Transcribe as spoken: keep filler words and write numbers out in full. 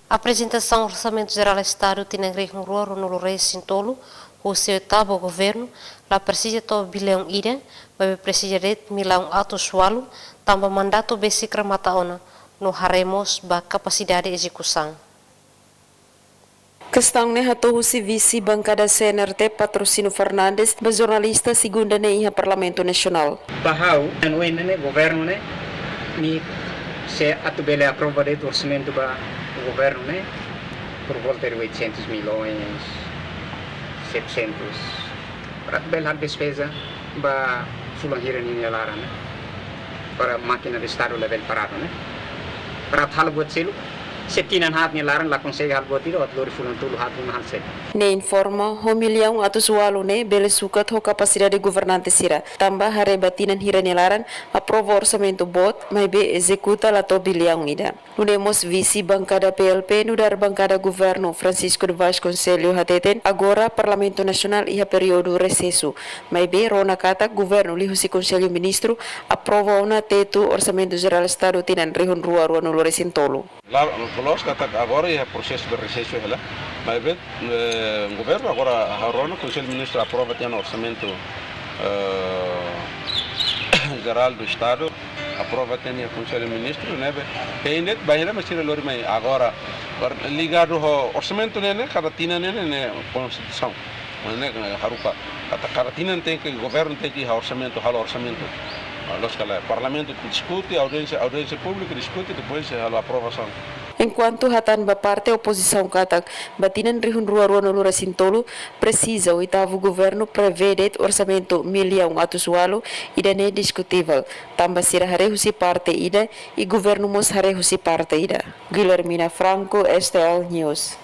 Aprezentasaun Orsamentu Jerál Estadu tinan rihun rua ruanulu resin tolu husi oitavu governu la presiza to'o biliaun ida, maibé presiza de'it millaun atus ualu, tanba mandatu besik remata ona, no haree mós ba kapasidade ezekusaun. Kestaun ne'e hato'o husi vise bankada C N R T Patrocínio Fernandes ba jornalista segunda ne'e iha Parlamentu Nasionál. Ba ha'u, anu ne'e governu ne'e, nia sei atu bele aprova de'it orsamentu ba governu ne'e, por volta de oitocentos milhões, setecentos. Para bele halo despeza ba fulan hira ninia laran ne'e. Para mákina de Estadu labele paradu ne'e. Para halo buat seluk, se tinan haat nia laran la konsege halo buat ida, atu lori fulan tolu haat lima haat sete. Nia informa, ho millaun atus ualu ne'e bele sukat ho kapasidade governante sira. Tanba haree ba tinan hira nia laran, aprova orsamentu boot, maibé ezekuta la to'o biliaun ida. Nune'e mós vise bankada P L P nu'udar bankada governu Francisco de Vasconcelos hateten, agora Parlamentu Nasionál iha períodu resesu. Maibé rona katak governu liuhusi Konsellu Ministru aprova ona tetu Orsamentu Jerál Estadu tinan rihun rua ruanulu resin tolu. La, la'ós katak agora iha prosesu de resesu hela. Maibé, eh, governu agora ha'u rona Konsellu Ministru aprova tiha ona orsamentu, eh, jerál do Estadu, aprova tiha ona iha Konsellu Ministru, ne'ebé hein de'it bainhira mak sira lori mai agora. Agora, ligadu ho orsamentu ne'e, ne'e, kada tinan ne'e, ne'e, ne'e konstituisaun. Ne'e, ne'e haruka. Kada, kada tinan tenke, governu tenke iha orsamentu, halo orsamentu. Ah, la'ós kala, Parlamentu diskute, audiénsia, audiénsia públika diskute, depois halo aprovasaun. Enkuantu hatán ba parte opozisaun katak, ba tinan rihun rua ruanulu resin tolu, presiza oitavu governu prevee de'it orsamentu millaun atus ualu, ida-ne'e diskutivel, tanba sira haree husi parte ida, i governu mós haree husi parte ida. Guilhermina Franco, S T L News.